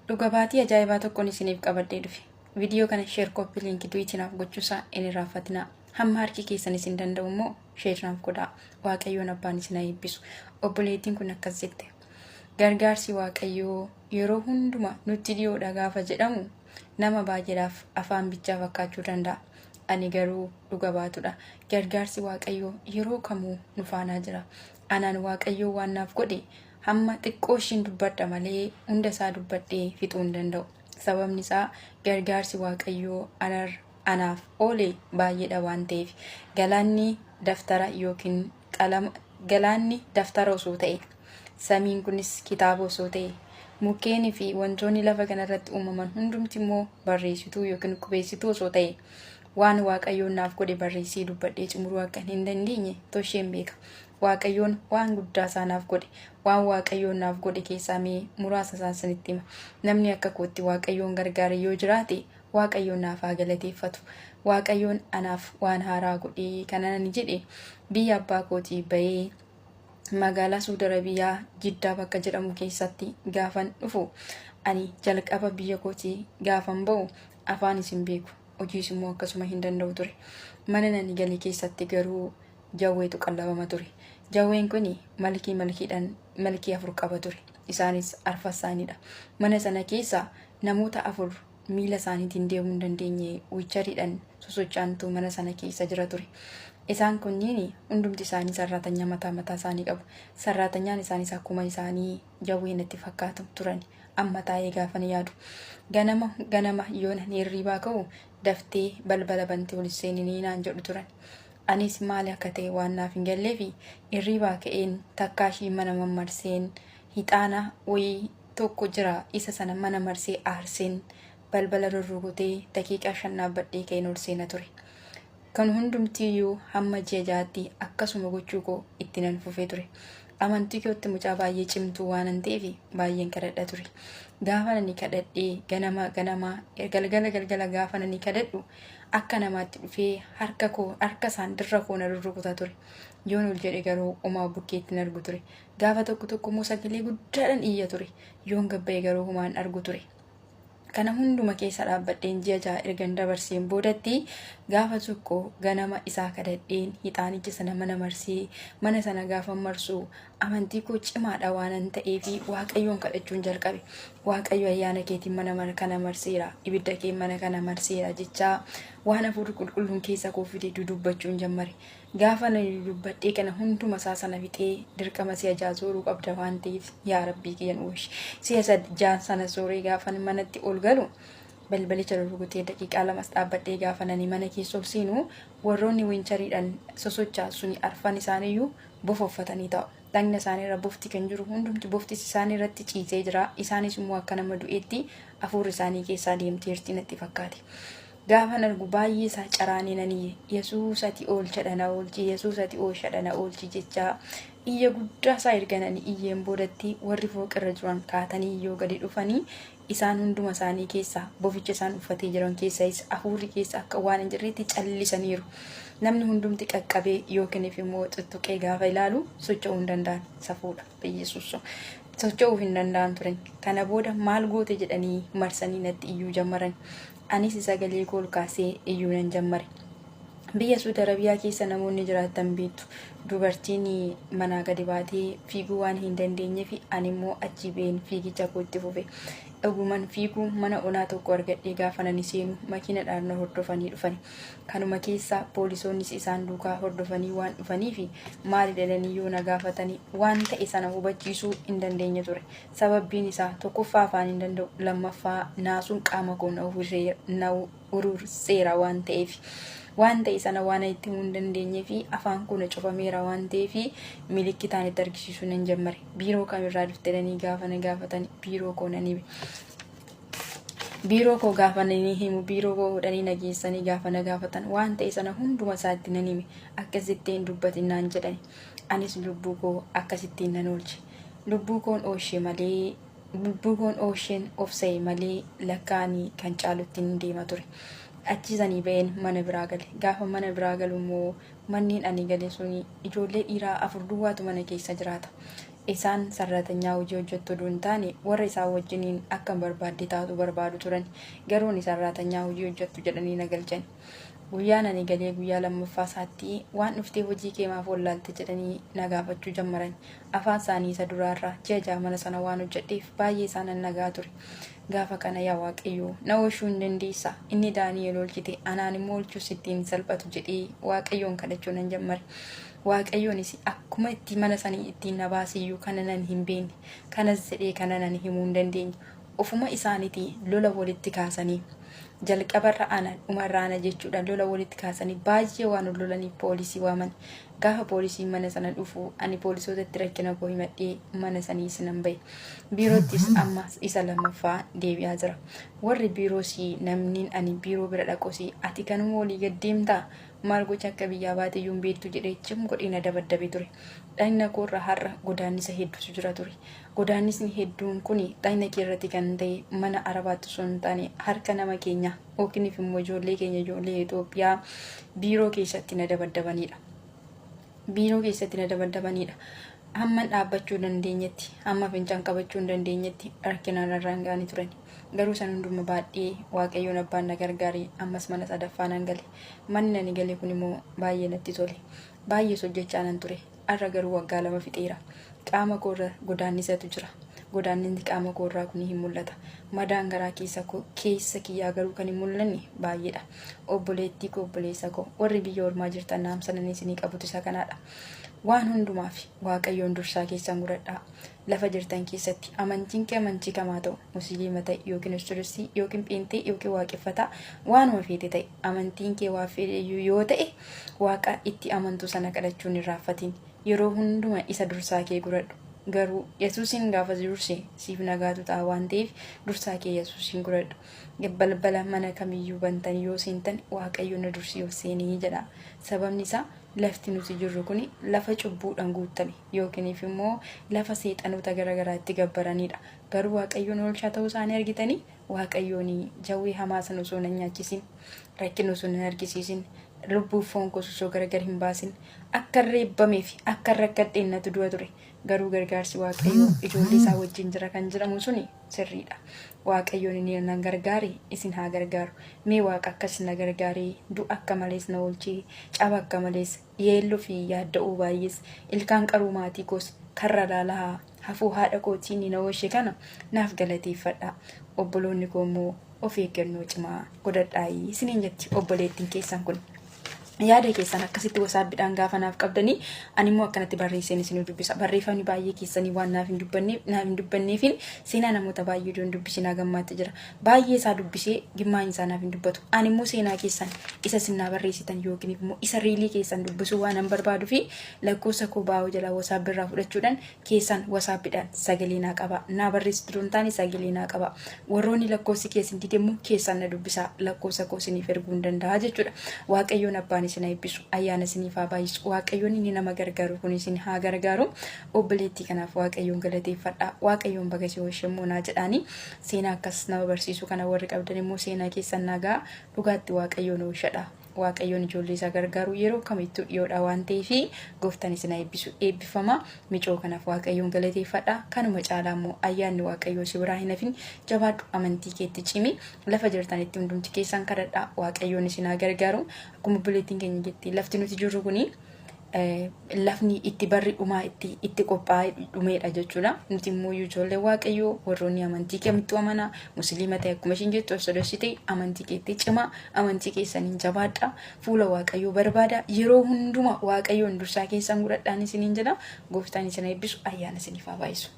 Dhuga baatii ajaa'ibaa tokkon isiniif qabadhee dhufe. Viidiyoo kana share, copy link, duet naaf gochuusaa hin irraanfatinaa. Hamma harki keessan isin danda'u immoo share naaf godhaa. Waaqayyoon abbaan isin haa eebbisu. Obboleettiin kun akkas jette. Gargaarsi Waaqayyoo yeroo hunduma nutti dhiyoodha gaafa jedhamu nama baay'eedhaaf afaan bichaa fakkaachuu danda'a. Ani garuu dhuga baatudha. Gargaarsi Waaqayyoo yeroo kamuu nu faanaa jira. Anaan Waaqayyoo waan naaf godhe hamma xiqqoo ishiin dubbadha malee hunda isaa dubbadhee fixuu hin danda'u. Sababni isaa gargaarsi Waaqayyoo anaaf oole baay'eedha waan ta'eef. Galaanni daftara yookiin qalama, galaanni daftara osoo ta'e, samiin kunis kitaaba osoo ta'e, mukkeenii fi wantoonni lafa kanarratti uumaman hundumti immoo barreessituu yookiin qubeessituu osoo ta'e, waan Waaqayyoon naaf godhe barreessee dubbadhee xumuruu akka hin dandeenye tosheen beeka. Waaqayyoon waan guddaa isaa naaf godhe. Waan Waaqayyoon naaf godhe keessaa mee muraasa isaan sinitti hima. Namni akka kootti Waaqayyoon gargaare yoo jiraate Waaqayyoon naaf haa galateeffatu. Waaqayyoon anaaf waan haaraa godhe kana ani jedhe, biyya abbaa kootii bahee magaalaa Suudi Arabiyaa Jiddaa bakka jedhamu keessatti gaafan dhufu, ani jalqaba biyya kootii gaafan ba'u afaan isin beeku, hojiis immoo akkasuma hin danda'u ture. Mana nani gale keessatti garuu jawweetu qallabama ture. Jawween kun malkii malkiidhaan malkii afur qaba ture. Isaanis arfassaanidha. Mana sana keessa namoota afur miila isaaniitiin deemuu hin dandeenye wiichariidhaan sosocho'antu mana sana keessa jira ture. Isaan kunniin hundumti isaanii sarraatanyaa mataa mataa isaanii qabu. Sarraatanyaan isaaniis akkuma isaanii jawwee natti fakkaatu turan. Amma taa'ee gaafan yaadu. Ganama ganama yoon ani hirriibaa ka'u daftee balbala bantee ol seeninii naan jedhu turan. Anis maali akka ta'e waan naaf hin galleefi hirriibaa ka'een takkaa ishii mana mammarseen hixaana wayii tokko jira, isa sana mana marsee aarseen balbala rurrukutee daqiiqaa 5 dhaabbadhee ka'een ol seena ture. Kan hundumtiyyuu hamma ji'a 6tti akkasuma gochuu koo itti nan fufee ture. Amantii kootti mucaa baay'ee cimtuu waanan ta'eef baay'een kadhadha ture. Gaafa ani kadhadhee ganama ganama, galgala galgala gaafa ani kadhadhu akka namaatti dhufee harka koo harka isaan dirra koo na rurrukuta ture. Yoon ol jedhe garuu homaa bukkeetti hin argu ture. Gaafa tokko tokko immoo sagalee guddaadhaan iyya ture. Yoon gabba'e garuu homaa hin argu ture. Kana hunduma keessa dhaabbadheen ji'a 6 ergan dabarseen boodatti gaafa tokko ganama isaa kadhadheen hixaanicha sana mana marsee, mana sana gaafa marsu amantii koo cimaadha waanan ta'eefi Waaqayyoon kadhachuun jalqabe. Waaqayyo, ayyaana keetiin mana kana marseera, ibidda kee mana kana marseera jechaa waan hafuurri qulqulluun keessa koo fide dudubbachuun jammare. Gaafa ani dubbadhee kana hunduma isaa sana fixee, dirqama si'a 6 sooruu qabda waan ta'eef, yaa rabbii kiyya nu oolchi. Si'a 6 sana sooree gaafa manatti ol galu balbalicha rurrukutee daqiiqaa lamas dhaabbadhee gaafa nani mana keessa ol seenu warroonni wiinchariidhaan sosocho'an suni arfan isaaniiyyuu bofa uffatanii taa'u. Dhagna isaanii irra bofti kan jiru, hundumti boftis isaan irratti ciisee jira. Isaanis immoo akka nama du'eetti hafuurri isaanii keessaa deemteerti natti fakkaate. Gaafan argu baay'ee isaa caraanee nan iyye. Yesuus, ati oolchadha, na oolchi, Yesuus, ati oolchadha, na oolchi jechaa iyya guddaa isaa erga nani iyyeen boodatti warri fooqirra jiran kaatanii yoo gadi dhufanii isaan hunduma isaanii keessaa boficha isaan uffatee jiran keessayis hafuurri keessa akka waan hin jirreetti callisaniiru. Namni hundumti qaqqabee yookiin immoo tuttuqee gaafa ilaalu socho'uu hin danda'an, safuudha. Yesuus, socho'uu hin danda'an turan. Kana booda maal goote jedhanii marsanii natti iyyuu jammaran. Anis sagalee koo ol kaasee iyyuu nan jammare. Biyya Suudi Arabiyaa keessa namoonni jiraatan beektu. Dubartiin manaa gadi baatee fiiguu waan hin dandeenyeef ani immoo achii ba'een fiigicha koo itti fufe. Dhuguman fiiguu mana onaa tokko argadhee gaafa nani seenu makiinadhaan na hordofanii dhufani. Kanuma keessa poolisoonnis isaan duukaa hordofanii waan dhufaniif maali jedhanii yoo na gaafatani waan ta'e sana hubachiisuu hin dandeenye ture. Sababbiin isaa tokkoffaa afaan hin danda'u, lammaffaa naasuun qaama koo na ururseera waan ta'eef. Waan ta'e sana waan itti himuu hin dandeenyee fi afaan koo na cufameera waan ta'eef milikkitaan itti argisiisuu nan jammare. Biiroo kamirraa dhufte jedhanii gaafa na gaafatan biiroo koo nan hime. Biiroo koo gaafa nani himu biiroo koo fuudhanii na geessanii gaafa na gaafatan waan ta'e sana hunduma isaatti nan hime. Akkasittiin hin dubbatin naan jedhani. Anis lubbuu koo akkasittiin nan oolche. Lubbuu koon oolche malee, lubbuu koon oolcheen of sa'e malee lakkaa'anii kan caalutti hin deema ture. Achisanii ba'een mana biraa gale. Gaafa mana biraa galu immoo manneen ani gale suni ijoollee dhiiraa afur duwwaatu mana keessa jiraata. Isaan sarraatanyaa hojii hojjettu oduu hin taane warra isaan wajjiniin akkan barbaadde taatu barbaadu turan. Garuu ani sarraatanyaa hojii hojjettu jedhanii na galchan. Guyyaan ani galee guyyaa lammaffaa isaatti waan dhuftee hojii kee maaf wallaalte jedhanii na gaafachuu jammaran. Afaan isaanii isa duraarra ji'a 6 mana sana waan hojjedheef baay'ee isaanan naga'a ture. Gaafa kana yaa Waaqayyo na oolchuu hin dandeessa, inni Daani'el oolchite anaan immoo oolchuus sitti hin salphatu jedhee Waaqayyoon kadhachuu nan jammare. Waaqayyoonis akkuma itti mana sanii ittiin na baase iyyuu kana nan hin beekne, kanas jedhee kana nan himuu hin dandeenye. Ofuma isaaniitii lola walitti kaasanii jalqabarra ana dhumarra ana jechuudhaan lola walitti kaasanii baay'ee waan ol lolaniif poolisii waaman. Gaafa poolisiin mana sana dhufu ani poolisootatti rakkina koo himadhee mana saniis nan bahe. Biiroottis amma isa lammaffaa deebi'aa jira. Warri biiroos namni ani biiroo bira dhaqus ati kanuma olii gad deemtaa? Maal gocha akka biyyaa baate iyyuu hin beektu jedhee cim godhee na dabaddabe ture. Dhagna koorra har'a godaannisa hedduutu jira ture. Godaannisni hedduun kuni dhagna kee irratti kan ta'e mana Arabaatti osoo hin taane harka nama keenya yookiin immoo ijoollee keenya ijoollee Itoophiyaa biiroo keessatti na dabaddabanidha. Biiroo keessatti na dabaddabanidha. Hamman dhaabbachuu dandeenyetti, hamma fincaan qabachuu hin dandeenyetti rakkinaan irraan ga'anii turan. Garuu san hunduma baadhee Waaqayyoon abbaan na gargaare ammas mana sadaffaa nan gale. Manni ani gale kun immoo baay'ee natti tole. Baay'ees hojjechaa nan ture. Har'a garuu waggaa 2 fixeera. Qaama koo irra godaannisatu jira. Godaannisni qaama koo irraa kun hin mul'ata. Madaan garaa keessa koo keessa kiyyaa garuu kan hin mul'anne baay'eedha. Obboleettii koo obboleessa koo warri biyya ormaa jirtan dhaamsa nan isinii qabutu isa kanaadha. Waan hundumaaf Waaqayyoon dursaa keessan godhadhaa. Lafa jirtan keessatti amantiin kee amantii kam haa ta'u, Musiliima ta'i yookiin Ortodoksii yookiin Pheenxee yookiin Waaqeffataa waanuma feete ta'i amantiin kee waa fedheyyuu yoo ta'e Waaqa itti amantu sana kadhachuu hin irraanfatin. Yeroo hunduma isa dursaa kee godhadhu. Garuu Yesuusiin gaafa si durse siif nagaatu ta'a waan ta'eef dursaa kee Yesuusiin godhadhu. Balbala mana kamiyyuu bantanii yoo seentan Waaqayyo na dursi yoo seenii jedha. Sababni isaa Lafti nuti jirru kuni lafa cubbuudhaan guuttame yookiiniif immoo lafa seexanoota gara garaa itti gabbaraniidha. Garuu Waaqayyoon oolchaa ta'uu isaanii argitanii? Waaqayyoon jawwee hamaa sana osoo nan nyaachisin, rakkina osoo nan argisiisin, lubbuuf foon koos osoo gargar hin baasin, akka reebbamee fi akka rakkadheen natu du'a ture. Garuu gargaarsi Waaqayyoo ijoollee isaa wajjin jira kan jedhamu suni sirriidha. Waaqayyoon inni na gargaare isin haa gargaaru. Mee Waaqa akkas na gargaaree, du'a akka malees na oolchee, caba akka malees, yeelloo fi yaadda'uu baay'ees, ilkaan qaruu maatii koos, karra laalaa hafuu haadha kootii inni na oolche kana naaf galateeffadhaa. Obboloonni koo immoo of eeggannoo cimaa godhadhaayii isiniin jetti obboleettiin keessan kun. Yaada keessan akkasitti wasaabbiidhaan gaafa naaf qabdanii ani immoo akkanatti barreesseen isin dubbisa. Barreeffamni baay'ee keessanii waan naaf hin dubbanneef naaf hin dubbanneefin seenaa namoota baay'ee iddoo hin dubbisin hagammaatti jira. Baay'ee isaa dubbisee gimmaan isaa naaf hin dubbatu. Ani immoo seenaa keessan isa isin naa barreessitan yookiin immoo isa riilii keessan dubbisuu waan an barbaaduu fi lakkoofsa koo baa'oo jalaa wasaabbii irraa fudhachuudhaan keessan wasaabbiidhaan sagalee naa qaba. Naa barreessitu osoo hin taane sagalee naa qaba. Warroonni lakkoofsi keessan dide immoo keessan na dubbisaa lakkoofsa koo isiniif erguu hin danda'a jechuudha. Waaqayyoon abbaan isin haa eebbisu. Ayyaana isiniif haa baay'isu. Waaqayyoon inni nama gargaaru kun isin haa gargaaru. Obboleettii kanaaf Waaqayyoon galateeffadha. Waaqayyoon baga si oolche immoo naa jedhaani. Seenaa akkas nama barsiisu kana warri qabdan immoo seenaa keessan naa ga'a. Dhugaatti Waaqayyoon oolchadha. Waaqayyoon ijoollee isaa gargaaru yeroo kamittuu dhiyoodha waan ta'eef gooftaan isin haa eebbisu. Eebbifama micoo kanaaf Waaqayyoon galateeffadha. Kanuma caalaa immoo ayyaanni Waaqayyoo si biraa hin hafin. Jabaadhu amantii keetti cimi. Lafa jirtanitti hundumti keessan kadhadha. Waaqayyoon isin haa gargaaru. Akkuma obboleettiin keenya jetti lafti nuti jirru kuni lafni itti barri dhumaa itti itti qophaa'ee dhumeedha jechuudha. Nuti immoo ijoollee Waaqayyoo warroonni amantii kamittuu amanaa musliima ta'e akkuma ishiin jettu ortodoksii ta'e amantii keetti cimaa amantii keessaniin jabaadha fuula Waaqayyoo barbaada yeroo hunduma Waaqayyoon dursaa keessan godhadhaan isiniin jedha gooftaan isin eebbisu ayyaana isiniif haa baay'isu.